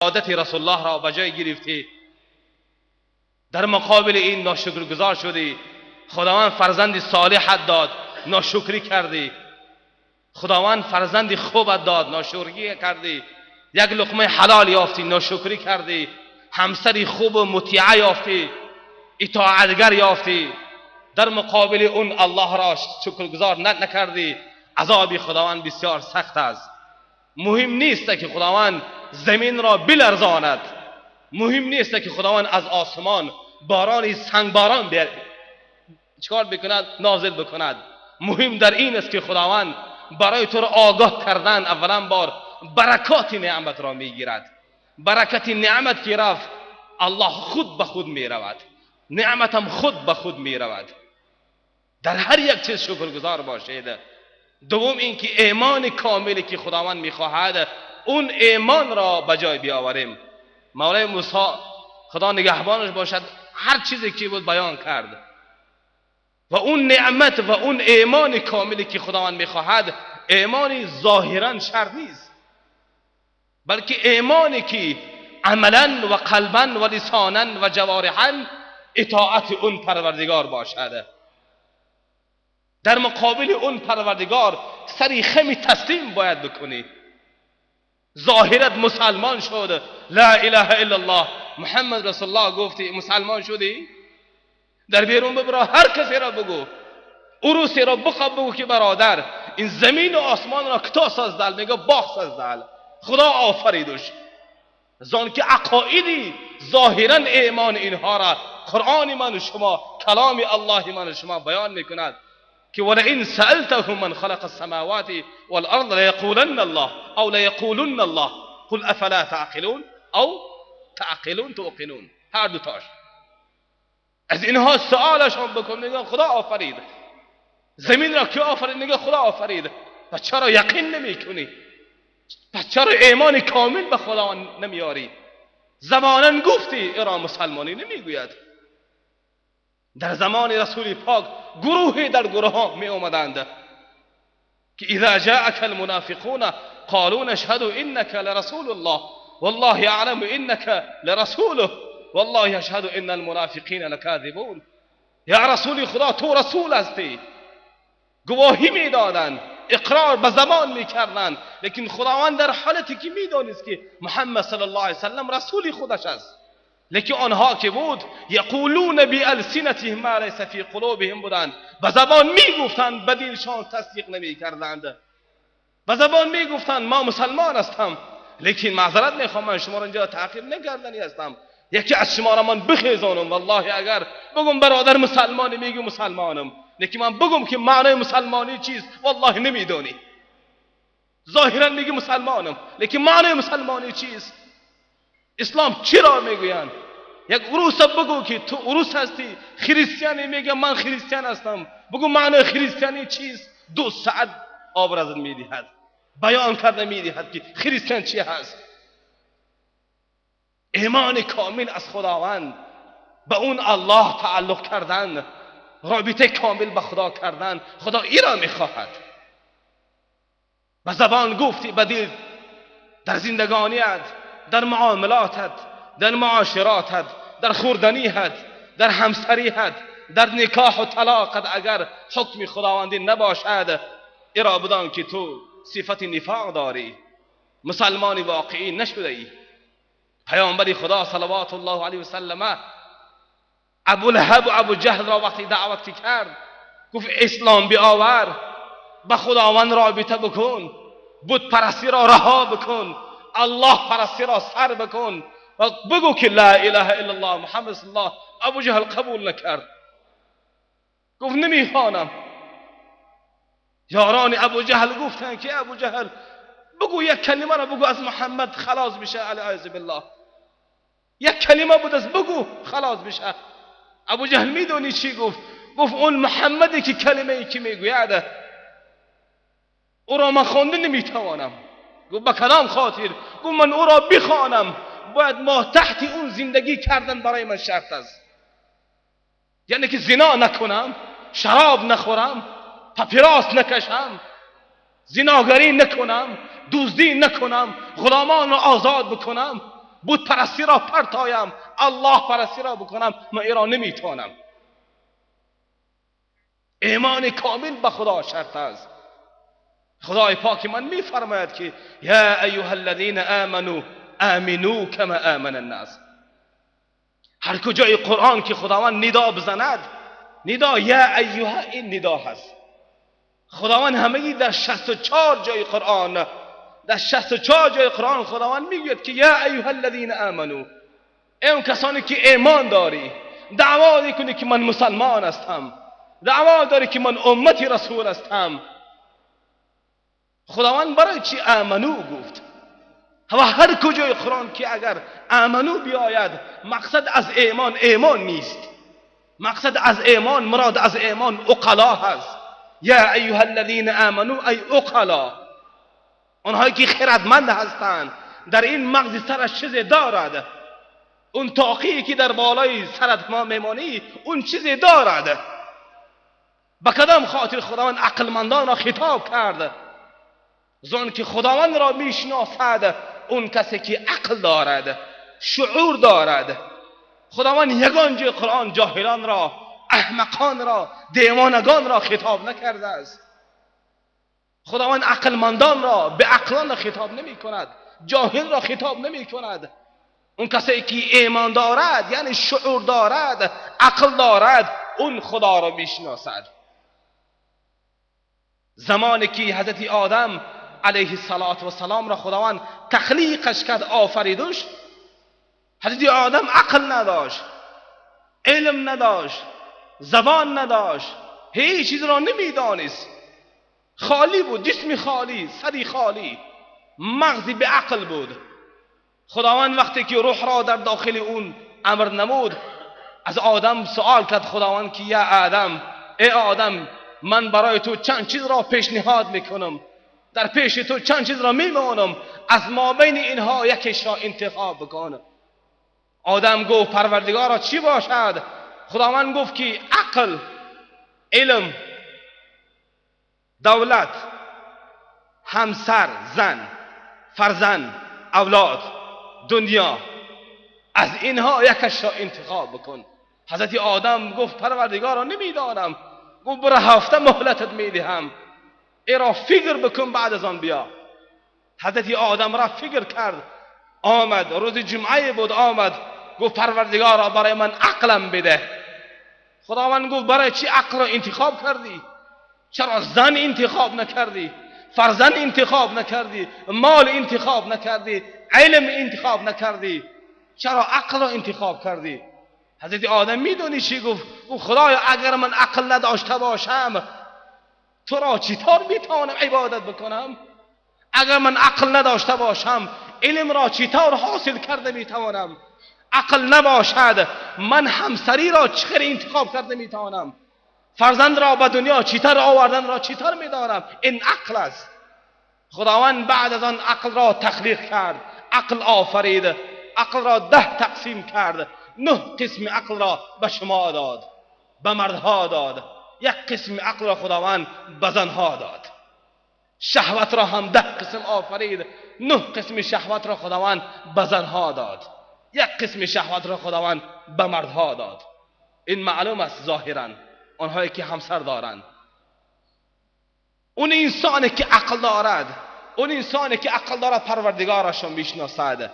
عادت رسول الله را به جای گرفتی، در مقابل این ناشکرگزار شدی. خداوند فرزند صالحت داد، ناشکری کردی. خداوند فرزند خوبت داد، ناشکری کردی. یک لقمه حلال یافتی، ناشکری کردی. همسری خوب و مطیعه یافتی، اطاعتگر یافتی، در مقابل اون الله را شکرگزار نکردی. عذاب خداوند بسیار سخت است. مهم نیست که خداوند زمین را بلرزاند، مهم نیست که خداوند از آسمان بارانی سنگباران چکار بکند، نازل بکند. مهم در این است که خداوند برای تو را آگاه کردن اولا بار برکات نعمت را میگیرد. برکت نعمت که رفت، الله خود به خود میرود، نعمت هم خود به خود میرود. در هر یک چیز شکرگزار باشید. دوم اینکه ایمان کاملی که خداوند میخواهد، اون ایمان را به جای بیاوریم. مولای موسی، خدا نگهبانش باشد، هر چیزی که بود بیان کرد و اون نعمت و اون ایمان کاملی که خداوند میخواهد، ایمان ظاهرا شرط نیست، بلکه ایمانی که عملا و قلبا و لسانا و جوارحا اطاعت اون پروردگار باشد. در مقابل اون پروردگار سری خمی تسلیم باید بکنی. ظاهرت مسلمان شد، لا اله الا الله محمد رسول الله گفتی، مسلمان شدی، در بیرون ببرا هر کسی را بگو، عروسی را بخواب بگو که برادر، این زمین و آسمان را кто создал؟ میگه Бог создал، خدا آفریدش. زان که عقایدی ظاهرا ایمان اینها را قرآن من و شما، کلام الله من و شما بیان میکند که ولئن سألتهم من خلق السماوات والارض ليقولن الله او ليقولن الله قل افلا تعقلون او تعقلون توقنون. هر دو تاش از اینها سوالشان بکن، میگن خدا آفرید. زمین را که آفرید؟ میگه خدا آفرید. پس چرا یقین نمیکنی؟ پس چرا ایمان کامل به خدا نمیاری؟ زبانا گفتی، ایرا مسلمانی نمیگوید. در زمان رسول پاک گروهی در گروه ها می اومدند که اذا جاءك المنافقون قالوا نشهد انك لرسول الله والله يعلم انك لرسوله والله يشهد ان المنافقین لكاذبون. یا رسول خدا، تو رسول هستی. گواهی میدادند، اقرار به زبان میکردند، لیکن خداوند در حالتی که میدانست که محمد صلی الله علیه وسلم رسول خودش است، لیکن آنها که بود یقولون بالسنتهم ما لیس فی قلوبهم بودند. به زبان میگفتند، به دلشان تصدیق نمیکردند. به زبان میگفتند ما مسلمان هستم، لیکن معذرت میخوام، من شما را اینجا تعقیب نکردنی هستم. یکی از شما را من بخیزانم، والله اگر بگم برادر مسلمانی، میگه مسلمانم، لیکن من بگم که معنای مسلمانی چیست، والله نمیدانی. ظاهرا میگه مسلمانم، لیکن معنای مسلمانی چیست؟ اسلام چرا میگویند؟ یک عروس بگو که تو عروس هستی، خریستیانی، میگه من خریستیان هستم. بگو معنای خریستیانی چیست؟ 2 ساعت آبرز میدهد، بیان کرده میدهد که خریستیان چی هست. ایمان کامل از خداوند، به اون الله تعلق کردن، رابطه کامل به خدا کردن، خدا ای را میخواهد. به زبان گفتی، به دل، در زندگانیت، در معاملاتت، در معاشراتت، در خوردنیت، در همسریت، در نکاح و طلاقت اگر حکم خداوندی نباشد، ایرا بدان که تو صفت نفاق داری، مسلمان واقعی نشده ای. پیامبر خدا صلوات الله علیه وسلم ابو لهب و ابو جهل را وقتی دعوت کرد، گفت اسلام بیاور، به خداوند رابطه بکن، بت پرستی را رها بکن، الله پرستی را سر بکن و بگو که لا اله الا الله محمد رسول الله. ابو جهل قبول نکرد، گفت نمیخوانم. یاران ابو جهل گفتن که ابو جهل، بگو، یک کلمه را بگو، از محمد خلاص بشه. العیاذ بالله، یک کلمه بود از بگو خلاص بشه. ابو جهل میدونی چی گفت؟ گفت اون محمدی که کلمه ای که میگوید، او را من خوانده نمیتوانم. گفت به کدام خاطر؟ گفت من او را بخوانم، باید ما تحت اون زندگی کردن برای من شرط است، یعنی که زنا نکنم، شراب نخورم، پاپیراس نکشم، زناگری نکنم، دزدی نکنم، غلامان را آزاد بکنم. بت پرستی را پرتایم، الله پرستی را بکنم، من ای را نمیتوانم. ایمان کامل به خدا شرط است. خدای پاک من میفرماید که یا ایها الذین آمنوا آمنوا کما آمن الناس. هر کجای قرآن که خداوند ندا بزند، ندا یا ایها، این ندا هست. خداوند همگی در 64 جای قرآن، در 64 جای قرآن خداوند میگوید که یا ایها الذین آمنوا، ای اون کسانی که ایمان داری، دعوا میکنی که من مسلمان هستم، دعوا داری که من امتی رسول هستم. خداوند برای چی آمنو گفت؟ و هر کجای قرآن که اگر آمنو بیاید، مقصد از ایمان ایمان نیست، مقصد از ایمان، مراد از ایمان عقلا هست. یا ایها الذین آمنو ای عقلا، آنهایی که خردمند هستند، در این مغز سرش چیزی دارد، اون طاقی که در بالای سرت ما میمانی اون چیزی دارد. به کدام خاطر خداوند عقلمندان را خطاب کرد؟ زان که خداوند را میشناسد اون کسی که عقل دارد، شعور دارد. خداوند یگان جای قرآن جاهلان را، احمقان را، دیوانگان را خطاب نکرده است. خداوند عقلمندان را، به عقلان را خطاب نمی کند، جاهل را خطاب نمی کند. اون کسی که ایمان دارد، یعنی شعور دارد، عقل دارد، اون خدا را میشناسد. زمانی که حضرت آدم علیه الصلاة والسلام را خداوند تخلیقش کرد، آفریدش، حضرت آدم عقل نداشت، علم نداشت، زبان نداشت، هیچ چیز را نمیدانست، خالی بود، جسم خالی، سری خالی، مغزی به عقل بود. خداوند وقتی که روح را در داخل اون امر نمود، از آدم سوال کرد خداوند که یا آدم، ای آدم، من برای تو چند چیز را پیشنهاد میکنم، در پیش تو چند چیز را میمانم، از ما بین اینها یکیش را انتخاب بکن. آدم گفت پروردگارا چی باشد؟ خداوند گفت که عقل، علم، دولت، همسر، زن، فرزند، اولاد، دنیا، از اینها یکش را انتخاب بکن. حضرت آدم گفت پروردگارا نمیدانم. گفت برو، هفته مهلتت میدهم، ای را فکر بکن، بعد از آن بیا. حضرت آدم را فکر کرد، آمد، روز جمعه بود، آمد گفت پروردگارا برای من عقلم بده. خداوند گفت برای چی عقل را انتخاب کردی؟ چرا زن انتخاب نکردی؟ فرزند انتخاب نکردی؟ مال انتخاب نکردی؟ علم انتخاب نکردی؟ چرا عقل را انتخاب کردی؟ حضرت آدم میدونی چی گفت؟ گفت خدایا اگر من عقل نداشته باشم تو را چطور میتوانم عبادت بکنم؟ اگر من عقل نداشته باشم علم را چطور حاصل کرده میتوانم؟ عقل نباشد من همسری را چطور انتخاب کرده میتوانم؟ فرزند را به دنیا چطور آوردن را چطور میدانم؟ این عقل است. خداوند بعد از آن عقل را تخلیق کرد، عقل آفرید، عقل را 10 تقسیم کرد، 9 قسم عقل را به شما داد، به مردها داد، یک قسم عقل را خداوند به زنها داد. شهوت را هم 10 قسم آفرید، 9 قسم شهوت را خداوند به زنها داد، یک قسم شهوت را خداوند به مردها داد. این معلوم است ظاهرا آنهایی که همسر دارند. اون انسانی که عقل دارد، اون انسانی که عقل دارد پروردگارش را میشناسد.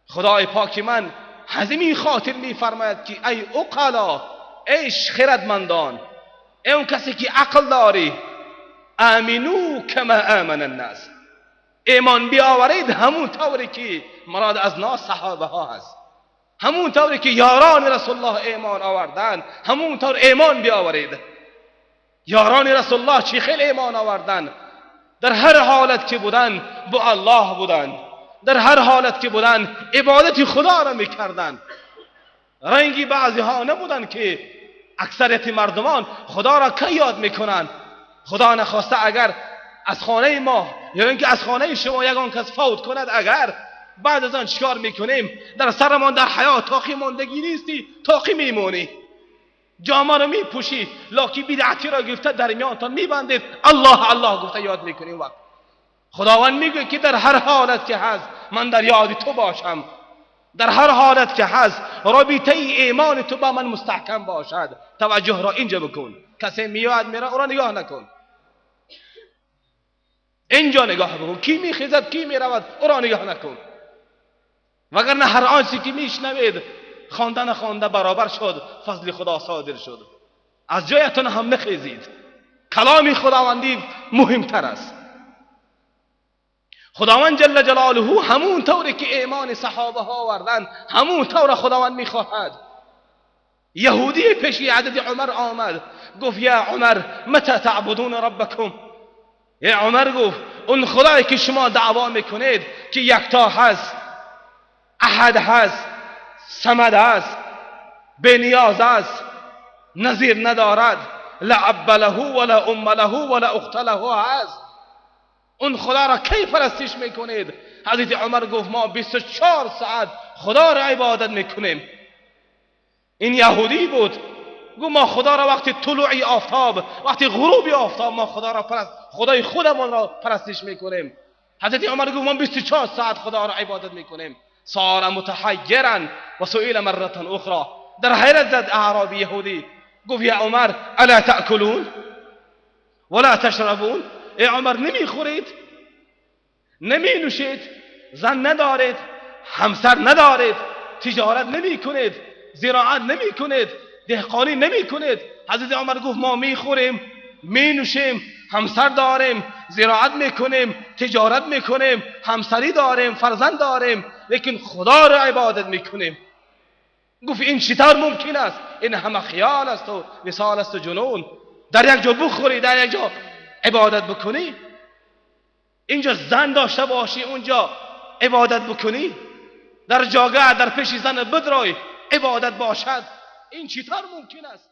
خدای پاک من از این خاطر میفرماید که ای عقلا، ای خردمندان، ای اون کسی که عقل داری، آمنوا کما آمن الناس، ایمان بیاورید همون طوری که مراد از ناس صحابه ها هست، همون طوری که یاران رسول الله ایمان آوردن، همون طور ایمان بیاورید. یاران رسول الله چی خیلی ایمان آوردن، در هر حالت که بودن با الله بودن، در هر حالت که بودن عبادت خدا را میکردن. رنگی بعضی ها نبودن که اکثریت مردمان خدا را کی یاد میکنن؟ خدا نخواسته اگر از خانه ما یا اینکه از خانه شما یگان کس فوت کند، اگر بعد از آن چیکار میکنیم؟ در سرمان در حیات تاقی ماندگی نیستی، تاقی میمونی، جامه رو میپوشی، لاکی بدعتی را گرفته در میانتان میبندید، الله الله گفته یاد میکنیم. وقت خداوند میگه که در هر حالت که هست من در یاد تو باشم. در هر حالت که هست رابطه ایمان تو با من مستحکم باشد. توجه را اینجا بکن. کسی میاد میره او را نگاه نکن، اینجا نگاه بکن. کی میخیزد کی میرود او را نگاه نکن، وگرنه هر آنچه که میشنوید خوانده نخوانده برابر شد، فضل خدا صادر شد. از جایتان هم نخیزید. کلام خداوندی مهمتر است. خداوند جل جلاله همون طوری که ایمان صحابه ها آوردن همون طور خداوند میخواهد. یهودی پیش عدد عمر آمد، گفت یا عمر متى تعبدون ربکم؟ یا عمر گفت اون خدایی که شما دعوا میکنید که یکتا هست، احد هست، صمد هست، بنیاز است، نظیر ندارد، لا اب له ولا ام له ولا اخت له هست، اون خدا را کی پرستش میکنید؟ حضرت عمر گفت ما 24 ساعت خدا را عبادت میکنیم. این یهودی بود، گفت ما خدا را وقتی طلوع آفتاب، وقتی غروب آفتاب ما خدا را خدای خودمان را پرستش میکنیم. حضرت عمر گفت ما 24 ساعت خدا را عبادت میکنیم. صار متحیرا و سئل مره اخرى. در حیرت زد اعرابی یهودی، گفت یا عمر الا تأکلون ولا تشربون؟ ای عمر نمیخورید، نمی نوشید، زن ندارید، همسر ندارید، تجارت نمی کنید، زراعت نمی کنید، دهقانی نمی کنید. حضرت عمر گفت ما میخوریم، می نوشیم، همسر داریم، زراعت میکنیم، تجارت میکنیم، همسری داریم، فرزند داریم، لیکن خدا را عبادت میکنیم. گفت این چطور ممکن است؟ این همه خیال است و وصال است و جنون. در یک جا بخوری، در یک جا عبادت بکنی، اینجا زن داشته باشی، اونجا عبادت بکنی، در جاگه در پیش زن بدرای عبادت باشد، این چطور ممکن است؟